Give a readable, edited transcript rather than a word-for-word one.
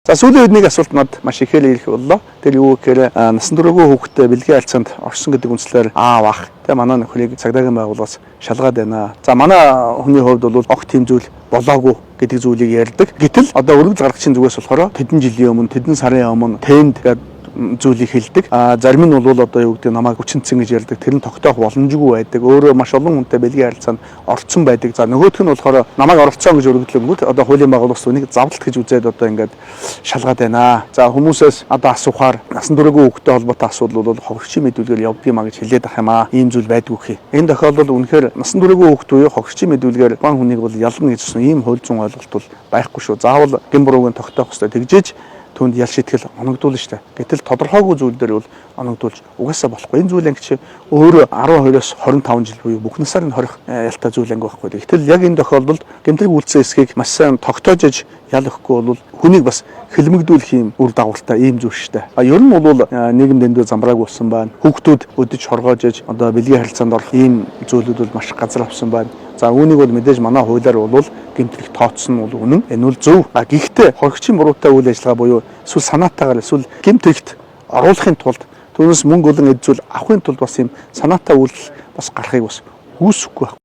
За, сүүлийн үед нэг асуулт над маш ихээр ирэх боллоо. Тэр юу гэхээр насан туршаагүй хүүхдээ бэлгийн харилцаанд орсон гэдэг үндслээр аав ах тэгээ манай нөхрийг цагдаагийн байгууллагаас шалгаад байна. За, манай хүний хувьд бол огт тийм зүйл болоогүй гэдэг зүйлийг ярьдаг. Гэтэл одоо өргөдөл гаргагчийн зүгээс болохоор тэдэн жилийн өмнө, тэдэн сарын өмнө тэнд гэдэг зүйлийг хэлдэг. А зарим нь бол одоо юу гэдэг, намайг хүчинцэн гэж ярьдаг. Тэр нь тогтоох боломжгүй байдаг. Өөрөө маш олон хүнтэй бэлгийн харилцаанд орцсон байдаг. За, нөгөөх нь болохоор намайг оролцсон гэж өргөдлөнгүүт одоо хуулийн байгууллагаас үүнийг завлт гэж үзээд одоо ингээд шалгаад байна. За, хүмүүсээс одоо асуухаар насан туршаагүй хүүхдтэй холбоотой асуудал бол хохирчийн мэдүүлгээр явдаг юм а гэж хэлээд ах юм аа. Ийм зүйл байдгүй хий. Энэ тохиолдолд үнэхээр насан туршаагүй хүүхд буюу хохирчийн мэдүүлгээр ган хүнийг бол ялна гэсэн ийм хууль зүйн ойлголт бол байхгүй шүү. Заавал гэм бурууг нь тогтоох хэрэгтэй. Тэгжээж түүнд ял шитгэл оногдуулна штэ. Гэтэл тодорхойгүй зүйл дээр бол оногдуулж угаасаа болохгүй. Энэ зүйл анги чи өөрөө 12-оос 25 жил буюу бүх насаар нь хорих ялтай зүйл анги байхгүй. Гэтэл яг энэ тохиолдолд гэмтрэг үйлдсэн эсхийг маш сайн тогтоож иж ял өгөхгүй бол хүнийг бас хилмигдүүлэх юм үр дагавартай ийм зүйл штэ. А ер нь бол нийгэм дэндүү замбрааг болсон байна. Хүүхдүүд өдөж хоргоож иж одоо бэлгийн харилцаанд орох ийм зүйлүүд бол маш газар авсан байна. За, үүнийг бол мэдээж манай хуулиар бол гэмтрэх тооцсон нь бол үнэн. Энэ бол зөв. А гэхдээ хохирогчийн буруутай үйл ажиллагаа буюу эсвэл санаатайгаар эсвэл гэмт хэрэгт оруулахын тулд, түүнээс мөнгө болон эд зүйл авахын тулд бас ийм санаатай үйлдэл бас гарахыг бас үүсэхгүй байх.